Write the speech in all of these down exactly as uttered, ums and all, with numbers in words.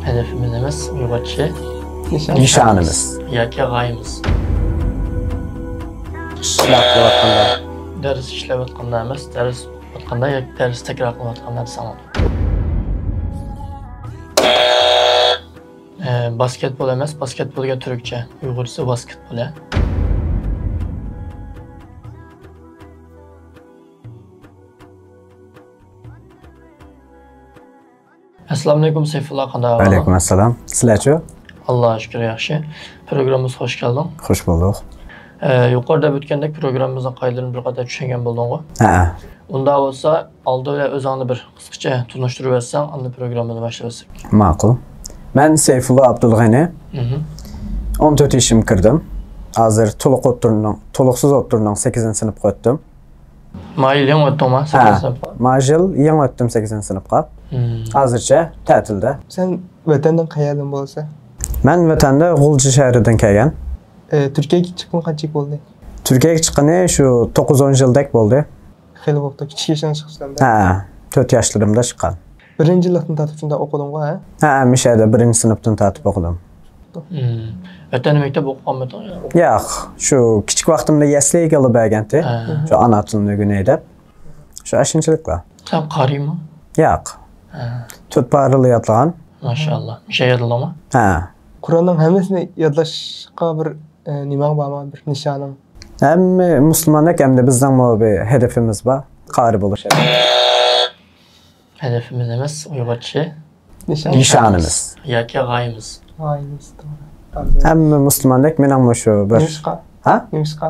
ھەدىپىمىز ئەمەس، ئۇيغۇرچە نىشانىمىز ياكى غايىمىز. ئىشلەپ قىلىۋاتقاندا. دەرس ئىشلەۋاتقاندا ئەمەس، دەرس ئوقۇۋاتقاندا ياكى دەرس تەكرار قىلىۋاتقاندا دېسەڭ بولىدۇ. ئە، باسكېتبول ئەمەس، باسكېتبولگە تۈركچە، ئۇيغۇرچىسى ۋاسكېتبول، ھە. ئەسسالامۇئەلەيكۇم سەيپۇللا، قانداق ئەھۋالىڭ؟ ۋەئەلەيكۇم ئەسسالام. سىلەرچۇ؟ ئاللاغا شۈكۈر، ياخشى. پروگراممىمىزغا خوش كەلدىڭ. خوش بولدۇق. ئە، يۇقىرىدا دەپ ئۆتكەندەك، پروگراممىمىزنىڭ قائىدىلىرىنى بىر قەدەر چۈشەنگەن بولدۇڭغۇ؟ ھەئە. ئۇنداق بولسا، ئالدى بىلەن ئۆزۈڭنى بىر قىسقىچە تونۇشتۇرۇۋەتسەڭ، ئاندىن پروگراممىنى باشلىۋەتسەك. ماقۇل. مەن سەيپۇللا ئابدۇلغېنى. مھم. ئون تۆت يېشىمغا كىردىم. ھازىر تولۇق ئوتتۇرىنىڭ، تولۇقسىز ئوتتۇرىنىڭ سەككىزىنچى سىنىپقا ئۆتتۈم. ما يىل يېڭى ئۆتتۈڭما؟ ھە، سەككىزىنچى سىنىپقا؟ ما يىل يېڭى ئۆتتۈم سەككىزىنچى سىنىپقا. مم. ھازىرچە تەتىلدە. سەن ۋەتەندىن قەيەردىن بولىسەن؟ مەن ۋەتەندە غۇلجا شەھىرىدىن كەلگەن. ئە، تۈركىيەگە چىققىنى قانچە يىل بولدى؟ تۈركىيەگە چىققىنى شۇ توققۇز ئون يىلدەك بولدى. خېلى بوپتۇ، كىچىك يېشىڭدا چىقىپسەن-دە. ھە، تۆت ياشلىرىمدا چىققان. بىرىنچى يىللىقتىن تارتىپ شۇنداق ئوقۇدۇڭغۇ، ھە؟ ھە، مۇشۇ يەردە بىرىنچى سىنىپتىن تارتىپ ئوقۇدۇم. مم. ۋەتەندە مەكتەپ ئوقۇغانمىدىڭ يا؟ ياق، شۇ كىچىك ۋاقتىمدا يەسلىگە ئېلىپ بەرگەنتى. ھە. شۇ ئانا تىلىنى ئۆگىنەي دەپ. شۇ ئاشۇنچىلىكلا. سەن قارىيمۇ؟ ياق. ھە. تۆت پارىلا يادلىغان. ماشائاللا. مۇشۇ يادلىدىڭمۇ؟ ھە. قۇرئاننىڭ ھەممىسىنى يادلاشقا بىر، ئە، نېمەڭ بارمۇ؟ بىر نىشانىڭ؟ ھەممە مۇسۇلماندەك ئەمدى بىزنىڭمۇ بىر ھەدىپىمىز بار. قارى بولۇش. ھەدىپىمىز ئەمەس، ئۇيغۇرچە نىشان. نىشانىمىز. ياكى غايىمىز. غايىمىز، توغرا. ھەممە مۇسۇلماندەك مېنىڭمۇ شۇ بىر. نېمىشقا؟ ھە؟ نېمىشقا؟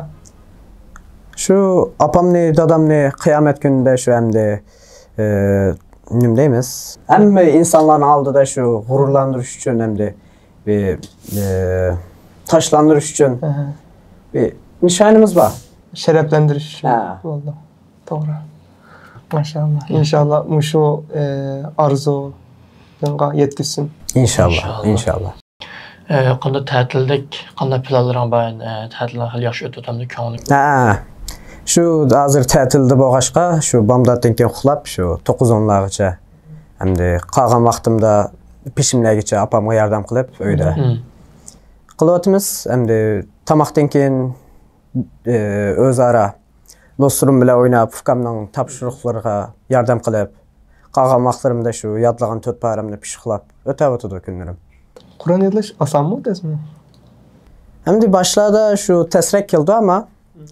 شۇ ئاپامنى، دادامنى قىيامەت كۈنىدە شۇ ئەمدى، ئى، نېمە دەيمىز؟ ھەممە ئىنسانلارنىڭ ئالدىدا شۇ غۇرۇرلاندۇرۇش ئۈچۈن ئەمدى بىر، ئى، تاشلاندۇرۇش ئۈچۈن ئەھە. بىر نىشانىمىز بار. شەرەپلەندۈرۈش ئۈچۈن. ھە. بولدى. توغرا. ماشائاللا. ئىنشائاللا مۇشۇ، ئى، ئارزۇ يەتكۈزسۇن. ئىنشائاللا، ئىنشائاللا. ئىنشائاللا. ئى، قانداق تەتىلدەك، قانداق پىلانلىرىڭ بار؟ ئى، تەتىلىڭ خېلى ياخشى ئۆتۈۋاتامدۇ، كۆڭلۈڭ؟ ھە. شۇ ھازىر تەتىلدە بولغاچقا، شۇ بامداتتىن كېيىن ئۇخلاپ، شۇ توققۇز ئونلارغىچە ئەمدى قالغان ۋاقتىمدا پېشىملەرگىچە ئاپامغا ياردەم قىلىپ، ئۆيدە مم. قىلىۋاتىمىز. ئەمدى تاماقتىن كېيىن، ئى، ئۆزئارا دوستلىرىم بىلەن ئويناپ، ئۇكامنىڭ تاپشۇرۇقلىرىغا ياردەم قىلىپ، قالغان ۋاقىتلىرىمدا شۇ يادلىغان تۆت پارەمنى پىششىقلاپ ئۆتەۋاتىدۇ كۈنلىرىم. قۇرئان يادلاش ئاسانمۇ، تەسمۇ؟ ئەمدى باشلاردا شۇ تەسرەك كېلىدۇ، ئەمما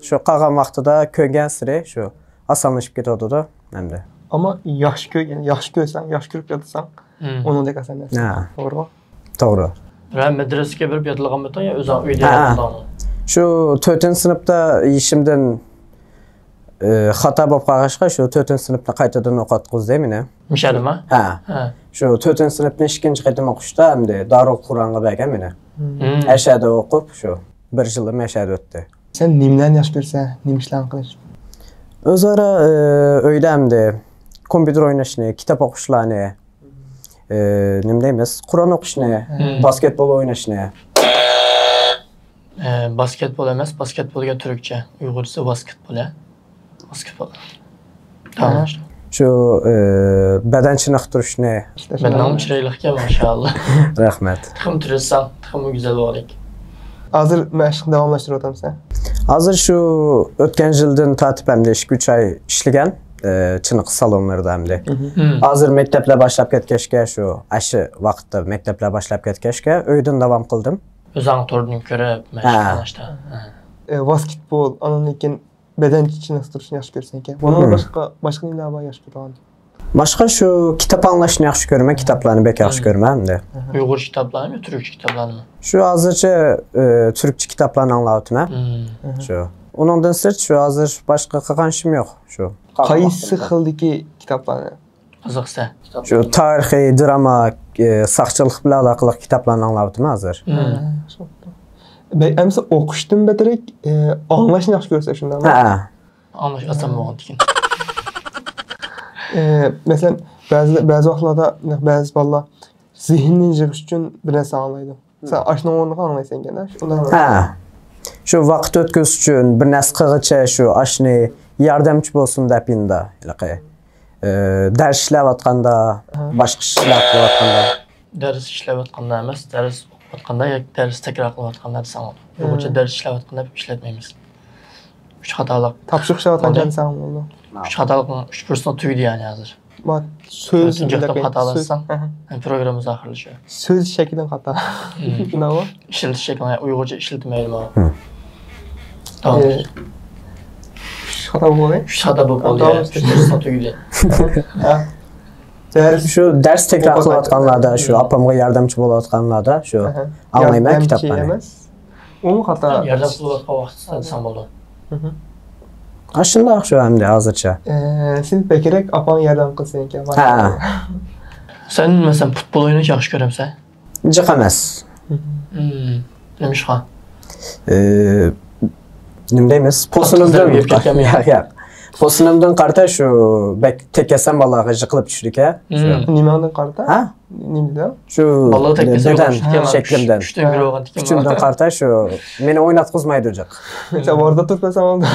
شۇ قالغان ۋاقتىدا كۆرگەنسېرى شۇ ئاسانلىشىپ كېتىۋاتىدۇ ئەمدى. ئەمما ياخشى كۆرگەن، ياخشى كۆرسەڭ، ياخشى كۆرۈپ يادلىساڭ، مم. ئۇنىڭدەك ئاسان نەرسە. ھە. توغرىغۇ؟ توغرا. ھە، مەدرىسىگە بېرىپ يادلىغانمىدىڭ يا ئۆزۈڭ ئۆيدە ھە. يادلىغانمۇ؟ شۇ تۆتىنچى سىنىپتا يېشىمدىن، ئى، خاتا بولۇپ قالغاچقا، شۇ تۆتىنچى سىنىپنى قايتىدىن ئوقۇتقۇزدى مېنى. مۇشۇ يەردىمۇ؟ ھە. ھە. شۇ تۆتىنچى سىنىپنى ئىككىنچى قېتىم ئوقۇشتا ئەمدى دارۇل قۇرئانغا بەرگەن مېنى. مم. ئەشەدە ئوقۇپ، شۇ بىر يىلىم ئەشەدە ئۆتتى. سەن نېمىلەرنى ياخشى كۆرىسەن؟ نېمە ئىشلارنى قىلىشنى؟ ئۆزئارا، ئى، ئۆيدە ئەمدى كومپيۇتېر ئويناشنى، كىتاب ئوقۇشلارنى، ئى، نېمە دەيمىز، قۇرئان ئوقۇشنى، مم. باسكېتبول ئويناشنى. ئى، باسكېتبول ئەمەس، باسكېتبولگە تۈركچە، ئۇيغۇرچىسى ۋاسكېتبول، ھە؟ ۋاسكېتبول. ھە. شۇ، ئى، بەدەن چېنىقتۇرۇشنى. بەدىنىڭ چىرايلىقكەن، ماشائاللا. رەھمەت. تېخىمۇ تىرىشساڭ، تېخىمۇ گۈزەل بولغۇدەك. ھازىر مەشىقنى داۋاملاشتۇرۇۋاتامسەن؟ ھازىر شۇ ئۆتكەن يىلدىن تارتىپ ئەمدى ئىككى ئۈچ ئاي ئىشلىگەن، ئى، چېنىقىش سالونلىرىدا ئەمدى. مم. ھازىر مەكتەپلەر باشلاپ كەتكەچكە، شۇ ئاشۇ ۋاقىتتا مەكتەپلەر باشلاپ كەتكەچكە ئۆيدىن داۋام قىلدىم. ئۆزۈڭ توردىن كۆرۈپ، ھە. مەشىق قىلىشتا. ھە. ئى، ۋاسكېتبول، ئاندىن كېيىن بەدەن چېنىقتۇرۇشنى ياخشى كۆرىسەن ئىكەن. بۇنىڭدىن مم. باشقا، باشقا نېمىلەر بار ياخشى كۆرىدىغان؟ باشقا شۇ كىتاب ئاڭلاشنى ياخشى كۆرىمەن، كىتابلارنى بەك ياخشى مم. كۆرىمەن ئەمدى. ئۇيغۇرچە كىتابلارمۇ، تۈركچە كىتابلارمۇ؟ شۇ ھازىرچە، ئى، تۈركچە كىتابلارنى ئاڭلاۋاتىمەن. مم. شۇ. ئۇنىڭدىن سىرت شۇ ھازىر باشقا قىلغان ئىشىم يوق شۇ. قايسى خىلدىكى كىتابلارنى؟ قىزىقسەن. شۇ تارىخىي، دراما، ئى، ساقچىلىق بىلەن ئالاقىلىق كىتابلارنى ئاڭلاۋاتىمەن ھازىر. مم. ھە، شۇ. بەك، ئەمىسە ئوقۇشتىن بەكرەك، ئى، ئاڭلاشنى ياخشى كۆرىسەن، شۇنداقمۇ؟ ھە. ئاڭلاش ئاسان بولغاندىكىن. ئى، مەسىلەن، بەزى، بەزى ۋاقىتلاردا بەزى بالىلار زېھىننى يىغىش ئۈچۈن بىر نەرسە ئاڭلايدۇ. سەن ئاشۇنىڭ ئورنىغا ئاڭلايسەن ئىكەن-دە، شۇنداق. ھە. شۇ ۋاقىت ئۆتكۈزۈش ئۈچۈن بىر نەرسە قىلغىچە شۇ ئاشۇنى ياردەمچى بولسۇن دەپ يېنىدا، ھېلىقى، ئى، دەرس ئىشلەۋاتقاندا، ھە. باشقا ئىشلار قىلىۋاتقاندا. دەرس ئىشلەۋاتقاندا ئەمەس، دەرس ئوقۇۋاتقاندا ياكى دەرس تەكرار قىلىۋاتقاندا دېسەڭ بولىدۇ. ئۇيغۇرچە دەرس ئىشلەۋاتقاندا ئىشلەتمەيمىز. ئۈچ خاتالىق. تاپشۇرۇق ئىشلەۋاتقان دېسەڭ بولىدۇ. ئۈچ خاتالىقنىڭ ئۈچ پۇرسىتىنىڭ تۈگىدى يەنى ھازىر. سۆز تۇنجى قېتىم خاتالاشساڭ، پروگراممىمىز ئاخىرلىشىدۇ. سۆز شەكلىدىن خاتا. شۇنداقمۇ؟ ئىشلىتىش شەكلى، ئۇيغۇرچە ئىشلىتمەيدۇ. ئۈچ خاتا بولدى. ئۈچ خاتا بولۇپ قالدى. ئۈچ پۇرسىتىنىڭ تۈگىدى. شۇ دەرس تەكرار قىلىۋاتقانلاردا، شۇ ئاپامغا ياردەمچى بولۇۋاتقانلاردا شۇ ئاڭلايمەن كىتابلارنى. ئۇمۇ خاتا. ياردەم قىلىۋاتقان ۋاقىتتا دېسەڭ بولىدۇ. ئاشۇنداق شۇ ئەمدى ھازىرچە. سېنى بەكرەك ئاپاڭ ياردەم قىلسىكەن. ھە. سەن مەسىلەن پۇتبول ئويناشنى ياخشى كۆرەمسەن؟ جىق ئەمەس. نېمىشقا؟ نېمە دەيمىز؟ پوسۇنۇمدىن. ياق، ياق. پوسۇنۇمدىن قارىتا شۇ بەك تەكەسەم بالىلارغا جىقىلىپ چۈشىدىكەن. نېمەڭدىن قارىتا؟ ھە؟ نېمىدىن؟ شۇ بالىلار تەكەسەم بەدەن شەكلىمدىن. كۈچۈمدىن قارىتا شۇ مېنى ئويناتقۇزمايدۇ جىق. سەن ۋاردا تۇرۇپ بەرسەڭ بولدى.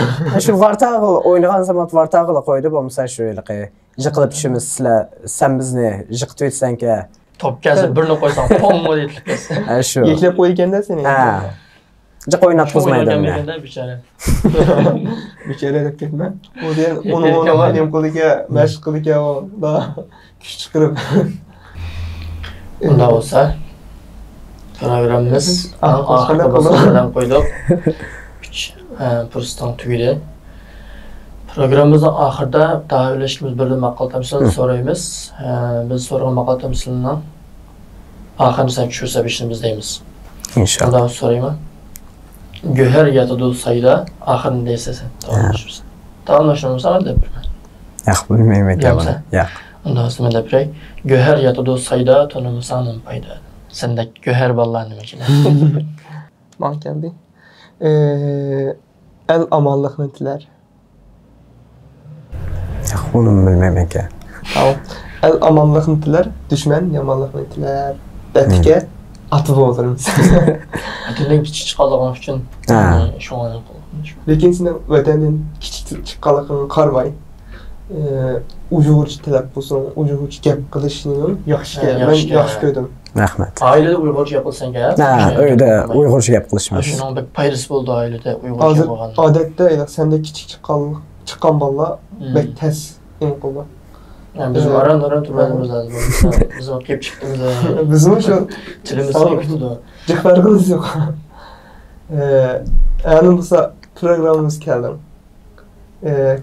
شۇ ۋارتاغىلا ئوينىغان زامان ۋارتاغىلا قويدى، بولمىسا شۇ ھېلىقى جىقىلىپ چۈشىمىز سىلەر، سەن بىزنى جىقىتىۋېتىسەنكەن. توپ كەلسە بىرنى قويساڭ پوڭ دېيىلىپ كەتسە. ھە شۇ. يەكلەپ قويىدىكەن-دە سېنى. ھە. جىق ئويناتقۇزمايدۇ مېنى. بىچارە. بىچارە دەپ كەتمە. ئۇ دېگەن ئۇنىڭ ئۇنىڭغا نېمە قىلىدىكەن، مەشىق قىلىدىكەن ئۇ. كۈچ چىقىرىپ. ئۇنداق بولسا پروگراممىمىز ئاخىرقى باسقۇچقا قەدەم قويدۇق. ئۈچ پۇرسىتىڭ تۈگىدى. پروگراممىمىزنىڭ ئاخىرىدا داۋاملاشقىمىز بىردىن ماقال تەمسىلىنى سورايمىز. بىز سورىغان ماقال تەمسىلىنىڭ ئاخىرىنى سەن چۈشۈرسە بىشنى بىز دەيمىز. ئىنشاللا. سورايمەن. گۆھەر ياتىدۇ سايدا، ئاخىرىنى دەيسەن سەن. داۋاملاشمىسا. داۋاملاشمىسا مەن دەپ بېرىمەن. ياق، بىلمەيمەن. ياق. ئۇنداق بولسا مەن دەپ بېرەي. گۆھەر ياتىدۇ سايدا، تونۇمىساڭ نېمە پايدا. سەندەك گۆھەر بالىلار نېمە ئىچىدە؟ ماڭا كەلدى. ئەل ئامانلىقنى تىلەر. ياق، ئۇنى بىلمەيمەنكەن. ئەل ئامانلىقنى تىلەر، دۈشمەن يامانلىقنى تىلەر. بەتكە ئاتا بوۋىلىرىمىز. ۋەتەندىن كىچىك چىققانلىقىڭ ئۈچۈن شۇڭا. لېكىن سېنىڭ ۋەتەندىن كىچىك چىققانلىقىڭغا قارىماي، ئۇيغۇرچە تەلەپپۇزۇڭ، ئۇيغۇرچە گەپ قىلىشىڭ ياخشىكەن. مەن ياخشى كۆردۈم. رەھمەت. ئائىلىدە ئۇيغۇرچە گەپ قىلساڭ گەپ. ھە، ئۆيدە ئۇيغۇرچە گەپ قىلىشىمىز. شۇنىڭ بەك پايدىسى بولىدۇ ئائىلىدە ئۇيغۇرچە گەپ قىلغان. ئادەتتە سەندەك كىچىك چىققان، چىققان بالىلار بەك تەس نېمە قىلىدۇ. بىزمۇ ئاران-ئاران تۈرمەيمىز ھازىر. بىزمۇ قېلىپ چىقتىمىز. بىزمۇ شۇ تىلىمىزمۇ كېتىدۇ. جىق پەرقىمىز يوق. ئەنە بولسا پروگراممىمىز كەلدى.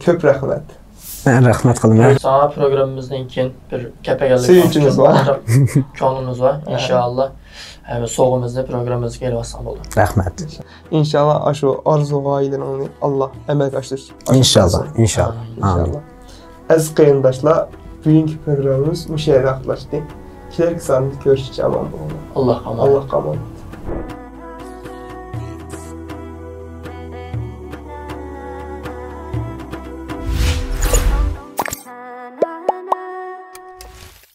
كۆپ رەھمەت. مەن رەھمەت قىلىمەن. ساڭا پروگراممىمىزدىن كېيىن بىر كەپەگەللىك سۆيۈنچىمىز بار. كۆڭلىمىز بار. ئىنشاللا. سوۋغىمىزنى پروگراممىمىزغا ئېلىۋالساڭ بولدى. رەھمەت. ئىنشاللا ئاشۇ ئارزۇ غايىلىرىڭنى ئاللا ئەمەلگە ئاشۇرسۇن. ئىنشاللا، ئىنشاللا. ئىنشاللا. ئەزىز قېرىنداشلار، بۈگۈنكى پروگراممىمىز مۇشۇ يەردە ئاخىرلاشتى. كېلەركى ساندا كۆرۈشكىچە ئامان بولۇڭلار. ئاللاھقا ئامانەت. ئاللاھقا ئامانەت.